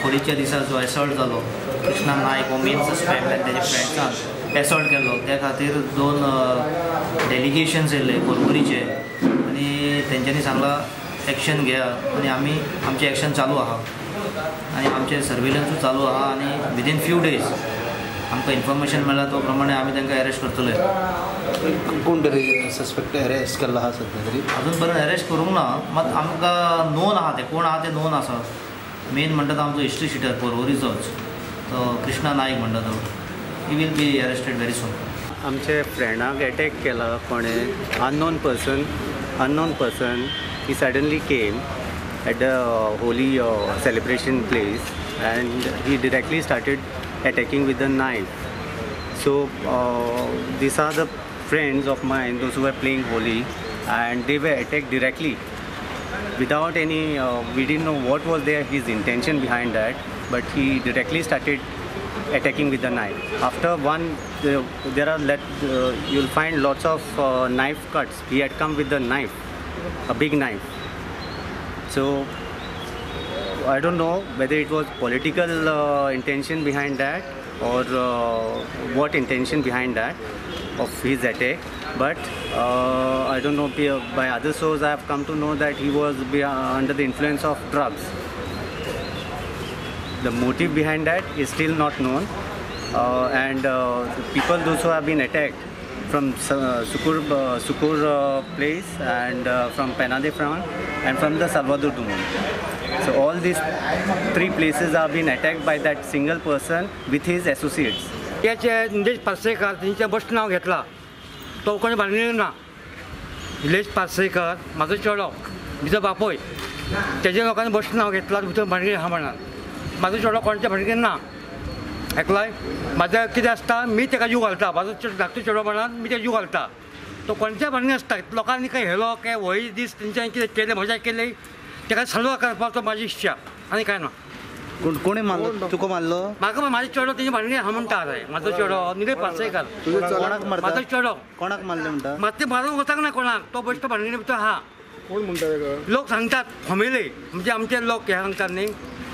होलीच्या दिसा जो एसॉल्ट जालो, कृष्णा नायक हो मेन सस्पेक्ट आनी तेजे फ्रेंड्सान एसॉल्ट केल्लो, त्या खातीर दोन डेलिगेशन्स येयल्ले पर्वरीचे आनी तेंच्यांनी सांगलां एक्शन घेया आनी आमी आमचें एक्शन चालू आहा आनी आमचें सर्वेलन्सूय चालू आहा आनी विदीन फ्यू डेज आमकां इन्फॉर्मेशन मेळ्ळा तो प्रमाणे आमी तांकां अरेस्ट करतले. कोण तरी सस्पेक्ट अरेस्ट केल्लो आहा सध्या तरी? अजून पर्यंत अरेस्ट करूंक ना, मात आमकां नोन आहा ते कोण आहा ते नोन आसा. मेन म्हणटा तो आमचो हिस्ट्री शिटर पर्वरीचोच, तो कृष्णा नायक म्हणटा तो, he will be arrested very soon. आमचे फ्रेंडाक एटॅक केला कोणें, unknown person. He suddenly came at the Holi celebration place and he directly started attacking with a knife. So these are the friends of mine, those who were playing Holi, and they were attacked directly without any, we didn't know what was his intention behind that, but he directly started attacking with the knife. After one, there are you'll find lots of knife cuts. He had come with the knife, a big knife. So I don't know whether it was political intention behind that or what intention behind that of his attack, but I don't know, by other sources I have come to know that he was under the influence of drugs. The motive behind that is still not known, and the people those who have been attacked from Sukur place and from Pena de Franc and from the Salvador Dumont. So all these three places have been attacked by that single person with his associates. त्याचे निलेश पार्सेकर तेंचे best नांव घेतला, तो कोणी बांदलेलो ना. निलेश पार्सेकर म्हाजो चेडो, म्हजो बापूय, तेजे लोकांनी बस्ट नांव घेतला, भितर भानगडी आहा म्हणून. म्हाजो चेडो कोणाच्या भानगडीन ना, एकलोय म्हाजें कितें आसता मी तेका जीव घालता, म्हाजो धाकटो चेडो म्हणून मी तेका जीव घालता. तो कोणच्या भानगडी आसता, लोकांनी काय हेलो काय होळी दीस तेंच्यांनी कितें केलें मजा केली, तेका सल्व करपाचो म्हाजी इच्छा आनी कांय ना. कोणी मारलो तुका? मारलो म्हाका, म्हाजो चेडो तेजे भानगडी आहा म्हणटा. म्हाजो चेडो निलेश पार्सेकर, म्हाजो चेडो. कोणाक मारले म्हणटा? मात ते मारूंक वचूंक ना कोणाक, तो बेश्टो भानगडी भितर आहा. कोण म्हणटा तेका? लोक सांगतात, फॅमिली म्हणजे आमचे लोक हे सांगतात न्ही,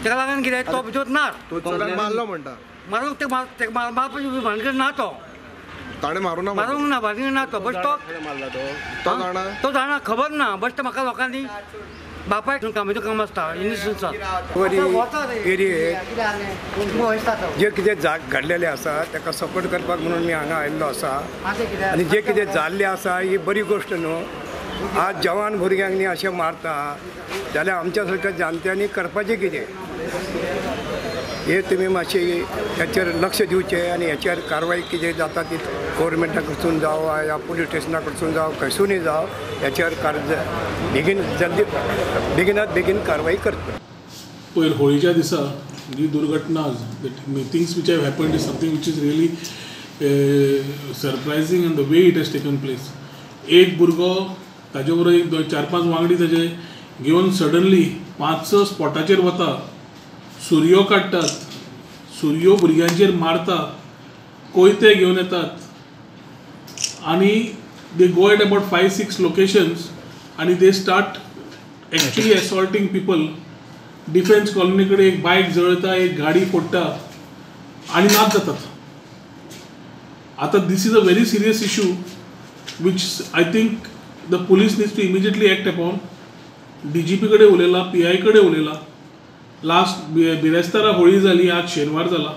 तेका लागून कितें तो भितर ना. मारलो म्हणटा? मारूंक ते मारपाची भानगड ना, तो ताणें मारूं ना, मारूंक ना, भानगड ना तो बेश्टो तो तो जाणा खबर ना, बेश्टो म्हाका लोकांनी बापायक कामाचें काम आसता इन्सुरन्स एरियेक जे कितें घडलेलें आसा ताका सपोर्ट करपाक म्हणून मी हांगा आयिल्लो आसा आनी जे कितें जाल्लें आसा ही बरी गोश्ट न्हू. आज जवान भुरग्यांक न्ही अशें मारता जाल्यार आमच्या सारक्या जाणट्यांनी करपाचें कितें, हे तुमी मातशें हेचेर लक्ष दिवचें आनी हेचेर कारवाय कितें जाता ती गव्हर्मेंटा कडसून जावं या पुलीस स्टेशना कडसून जावं खंयसूनय जावं हेचेर बेगीन जल्दी बेगिनात बेगीन कारवाय करता. पयर होळीच्या दिसा जी दुर्घटना, things which have happened is something which is really surprising and the way it has taken place. एक भुरगो ताजे बरोबर एक 4-5 वांगडी ताजे घेवन सडनली 5-6 स्पॉटाचेर वता, सुरयो काडटात, सुरयो भुरग्यांचेर मारता, कोयते घेवन येतात आनी they go at about 5-6 locations आनी they start actually assaulting people. Defence colony कडेन एक बायक जळता, एक गाडी फोडटा आनी नाच जातात. आतां this is a very serious issue which I think the police needs to immediately act upon. DGP कडेन उलयला, PI कडेन उलयला. लास्ट बिरेस्तारा होळी जाली, आज शेनवार जाला,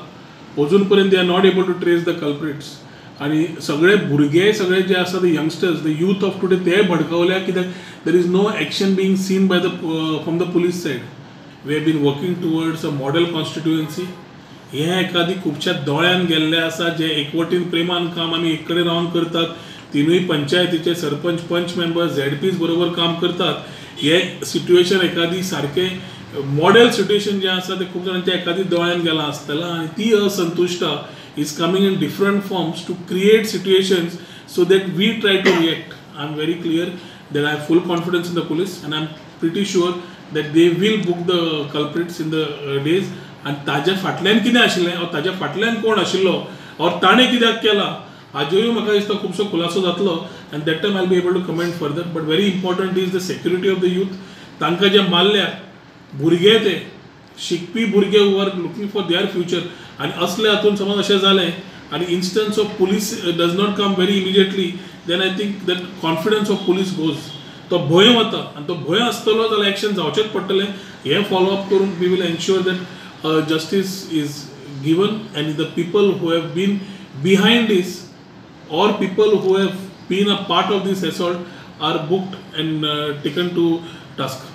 अजून पर्यंत they are not able to trace the culprits. आनी सगळे भुरगे सगळे जे आसा the youngsters, the youth of today, ते भडकवल्या कित्याक there is no action being seen by the from the police side. We have been working towards a model constituency. हें एकादी खुबश्या दोळ्यान गेल्लें आसा, जे एकवटीन प्रेमान काम आमी एक कडेन रावन करतात. तिनूय पंचायतीचे सरपंच, पंच मेंबर, ZPs बरोबर काम करतात. हे सिट्युएशन एकादी सारकें मॉडेल सिट्युएशन जें आसा तें खूब जाणांच्या एकादी दोळ्यान गेलां आसतलें आनी ती असंतुश्टता is coming in different forms to create situations so that we try to react. I am very clear that I have full confidence in the police and I am pretty sure that they will book the culprits in the days. आनी ताज्या फाटल्यान कितें आशिल्लें और ताज्या फाटल्यान कोण आशिल्लो और ताणें कित्याक केलां हाजेरूय म्हाका दिसता खुबसो खुलासो जातलो and that time I will be able to comment further. But very important is the security of the youth. तांकां जे मारल्या भुरगे ते शिकपी भुरगे who are looking for their future आनी असले हातून समज अशें जालें आनी instance of police does not come very immediately, then I think that confidence of police goes. तो भंय वता आनी तो भंय आसतलो जाल्यार एक्शन जावचेंच पडटलें. हें फॉलोअप करून we will ensure that justice is given and the people who have been behind this or people who have been a part of this assault are booked and taken to task.